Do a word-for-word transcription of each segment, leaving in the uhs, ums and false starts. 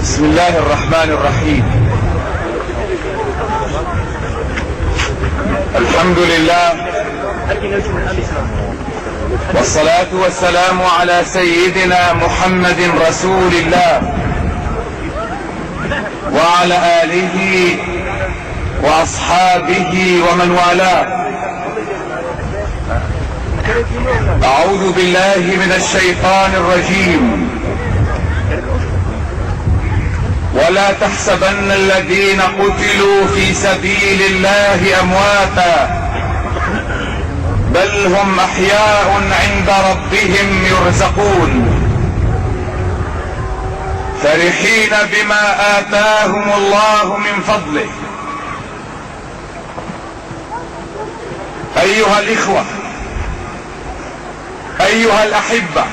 بسم الله الرحمن الرحيم. الحمد لله، والصلاة والسلام على سيدنا محمد رسول الله وعلى آله وأصحابه ومن والاه. أعوذ بالله من الشيطان الرجيم. ولا تحسبن الذين قتلوا في سبيل الله أمواتا، بل هم أحياء عند ربهم يرزقون، فرحين بما آتاهم الله من فضله. أيها الإخوة، أيها الأحبة.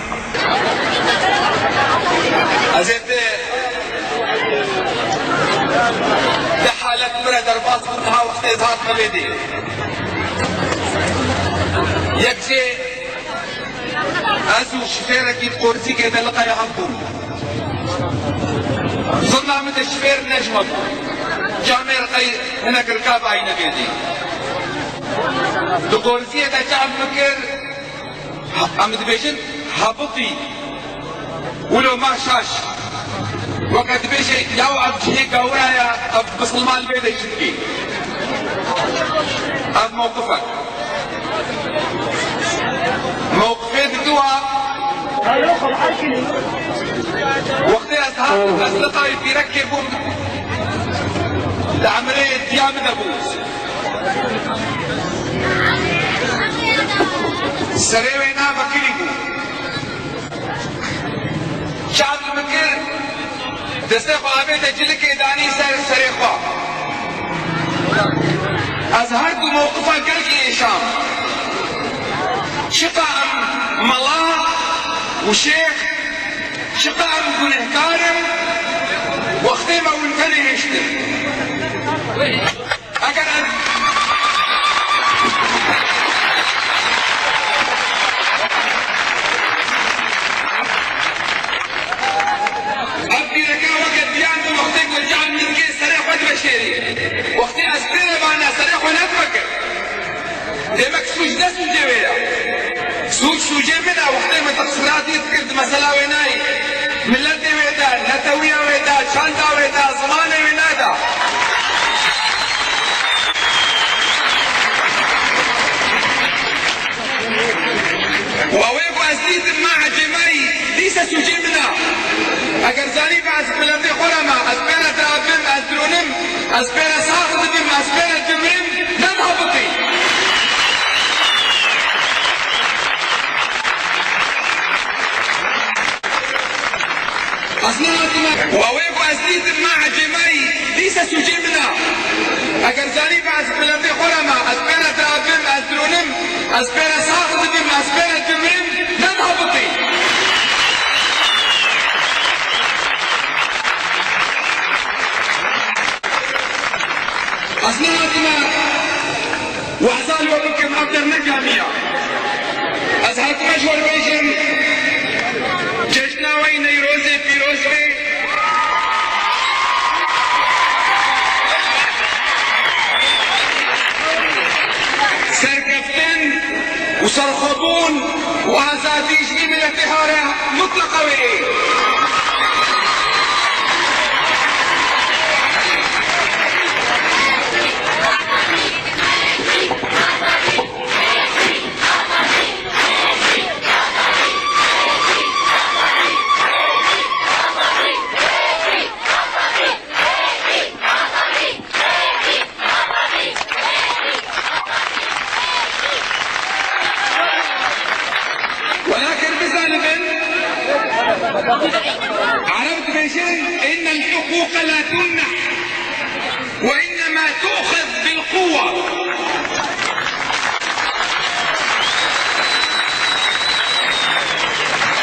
Ez ê di, di halet min re derbas bûm, niha wextê ez hatime vê dê. Yek jê ez û şifêrekî di Qorizîkê de li qeya hev bûm. Zilma min de şifêr nejme bû. Camêr qey hinek rikav ayne bêdî. Di Qoriziyê de cam min kir, em dibêjin hebitî. Wilo ma şaş. Weke dibêje yaw ev cihê gawira ye, ev misilman lê bêde çi dikê. Ev mewqif e. Mewqifê diduwa, wextê ez hatim, ez li qay pîrekê bûm, li emrê diya min de bû. Serê wê na vekirî bû. Çav li min kir, destê xwe avête cilikê, danî ser serê xwe. Ez her du mewqifa gelkî êşam. Çiqa em mela û şêx, çiqa em gunehkar in, wextê me hûn tenê hiştin. Eger em Ev pîreke weke diyan bû, wextê ku cam min dikê serê xwe dibe şêrî. Wextê ez pê re vana serê xwe nedime kir. Demek sûc ne sûcê wê ya. Sûc sûcê min e, wextê min teqsîratî dikir di mesela wê nayê. Miletê wê de, netewiya wê de, çanda wê de, zimanê wê nada. Û ew ê ku ez dîtim me ecêmayî, dîse sûcê min e. Eger zanî ez miletê xwe re me, ez pê re diabim, ez dirûnim, ez pê re sax dibim, ez pê re dimirim, ne dihabitî. Ez nehatime. Û ew ê ku ez dîtim me ecêmayî, dîse sûcê min e. Eger zanî ez miletê xwe re me, ez pê re diabim, ez dirûnim, ez pê re sax dibim, ez pê re dimirim, ne dihabitî. Ez nehatime weza li we bikim, ev der ne camî ya. Ez hatime ji we re bêjim, cejna we yî Neyrozê pîroz be. Serkeftin û serxwebûn û azadî ji vî miletê hare mutleqa wê ê. Welakin bizanibin, Ereb dibêjin, "إن الحقوق لا تمنح، وإنما تؤخذ بالقوة."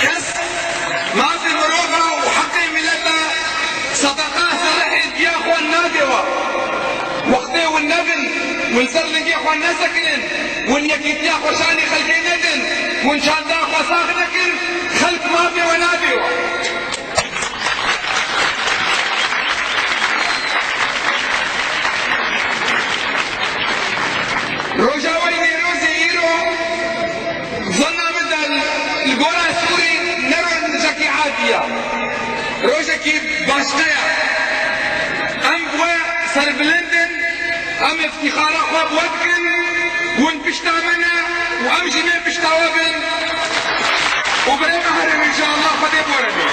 Kes mafê mirova û heqê mileta sedeqa serehê diya xwe nade we. Wextê hûn nebin, hûn ser lingê xwe nesekinin, hûn yekîtiya xwe şanî xelkê nedin, hûn çanda xwe sax nekin, xelk mafê we nade we. Eşqeya. Em bi we serbilind in, em îftîxara xwe bi we dikin, hûn pişta me ne û em jî lê pişta we bin. Û bi rê me herin, înşallah, Xwedê bi we re be.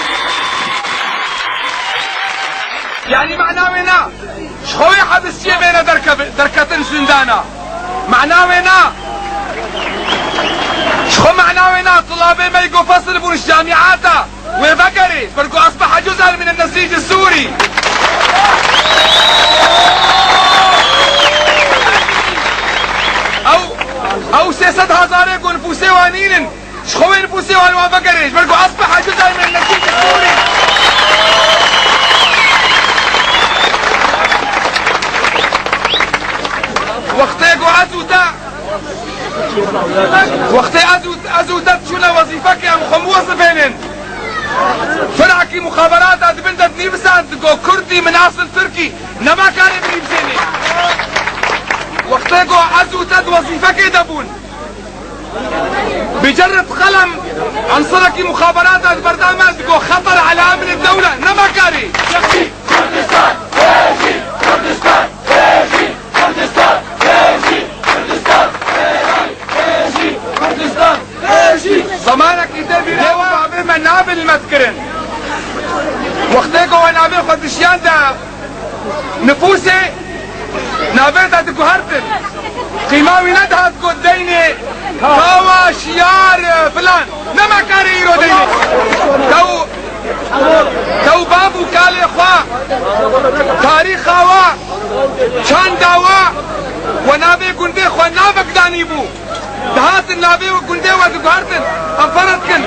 Yanî mana wê na, ji xwe wê hepsiyê bêne derkeve-, derketin zindana. Mana wê na, ji xwe mana wê na, tulabê me ku fesil bûn ji camiata, wê vegerê, ber ku asbaha cuz'an min el-nesîc es-sûrî. Ew, ew sê sed hezarê ku nifûsê wan nînin, ji xwe wê nifûsê wan wan vegerê, ji ber ku asbaha cuz'an min el-nesîc es-sûrî. Wextê ku ez û te Wextê ez û, ez û te diçûne wezîfekê em xwe muwezifênin. Firakî muxaberata di bin de dinivîsan, digo Kurdî min asil Tirkî, nema karê binivîsênê. Wextê ku ez û te di wezîfekê de bûn. Bi cerret qelem ensirekî muxaberata di berda me digo xeter ala emnê dewle, nema karê. Kurdistan, Kurdistan, Kurdistan. Kurdistan, Kurdistan, Kurdistan, Kurdistan, Kurdistan. Zemanekî te bîra bavê me nabin met kirin. Wextê ku we navê xwe dişiyan de nifûsê navê de diguhertin. Qîma wî nedihat ku deynê kawa, şiyar, filan. Nema karê îro deynê. Tew Tew bav û kalê xwe, tarîxa we, çanda we, we navê gundê xwe navek danîbû. Dihatin navê gundê we diguhertin. Em ferq dikin.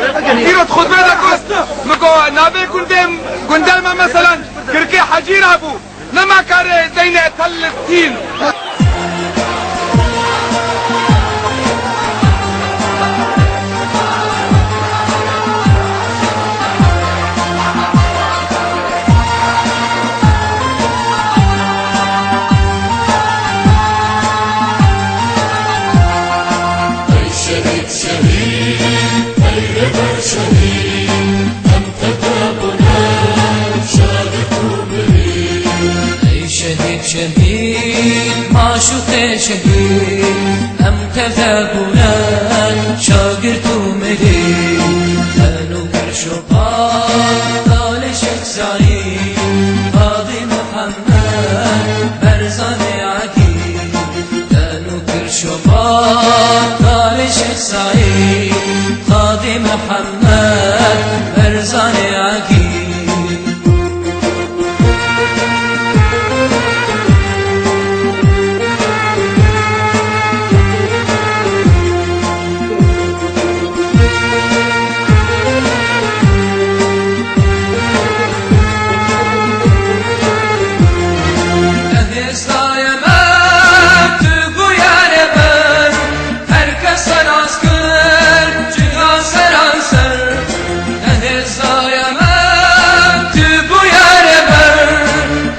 Îro di xutbê de got, min got, navê gundê, gundê me meselan Girkê Hecîra bû. Nema karê deyne Tel Tîn. Ey şehîd, şehîd, ey rêber şehîd, em tevebûne şagirt û mirî. Ey şehîd, şehîd, maşûqê şehîd, em tevebûne şagirt û mirî. Te nû kir şopa, talê Şêx Seîd, Qadî Mihemed, Berzanê Elî. Te nû kir şopa, talê Şêx Seîd, Qadî Mihemed, Berzanê Elî. Nehêzayê me tu bûye rêber, her kes te nas kir, cîha seranser. Nehêzayê me tu bûye rêber,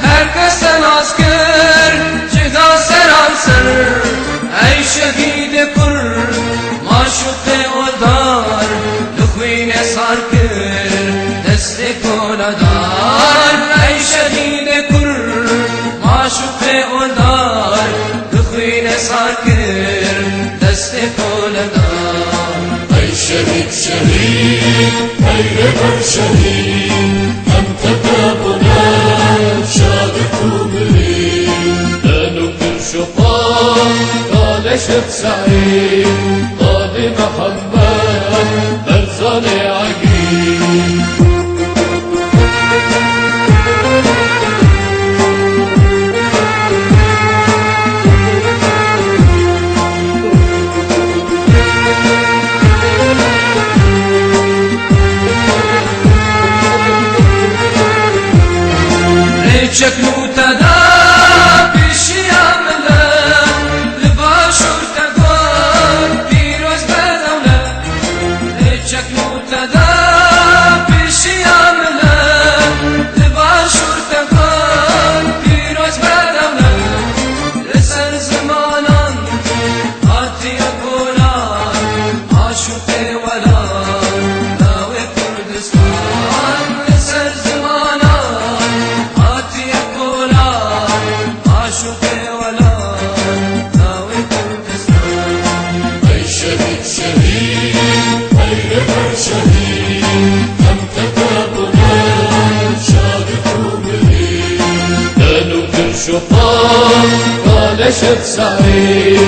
her kes te nas kir, cîha seranser. Ey şehîdê Kurd, maşûqê oldar, li xwînê sar kir destê koledar. Ey şehîdê Kurd, maşûqê oldar, li xwînê sar kir destê koledar. Ey şehîd, şehîd, ey rêber şehîd, em teve bûne şagirt û mirî. Te nû kir şopa, talê Şêx Seîd, Qadî Mihemed, Berzanê Elî. Rêçek nû te da pêşiya milet, li başûr te got pîroz be dewlet. Rêçek nû te da pêşiya milet, li başûr te got pîroz be dewlet. Li ser zimanan hatiye kolan, maşûqê welat, navê Kurdistan. Li ser zimanan Şopa, Kalê Şêx Seîd,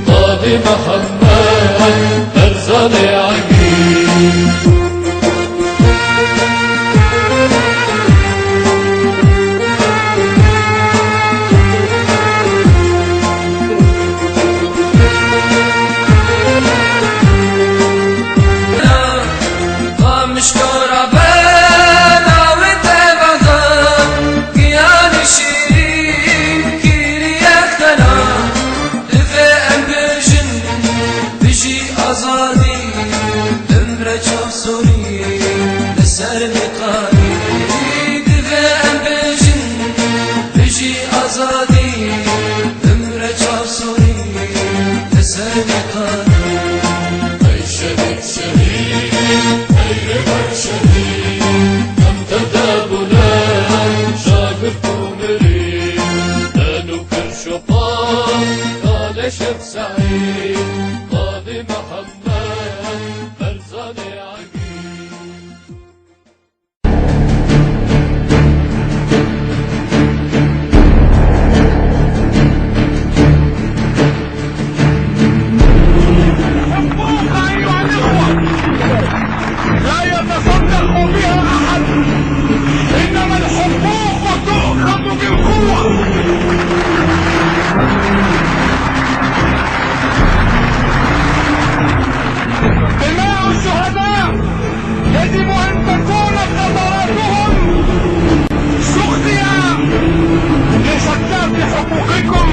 Qadî Mihemed, Berzanê Egîd. Qamişlo ra bela wê teva da, giyanê şîrîn kiriye xela. Divê em bijin, bijî azadî, bimre çavsorî li ser Mêqalî. Divê em bijin, bijî azadî, bimre çavsorî li ser Mêqalî. Ey şehîd, şehîd, ey rêber şehîd, em tevde bûne, şagird û mirîd, te nû kir şopa, Kalê Şêx Seîd, Qadî Mihemed, Berzanê Egîd. الحقوق أيها الإخوة لا يتصدق بها أحد، إنما الحقوق تؤخذ بالقوة. دماء الشهداء يجب أن تكون قطراتهم سقيا لسكات حقوقكم.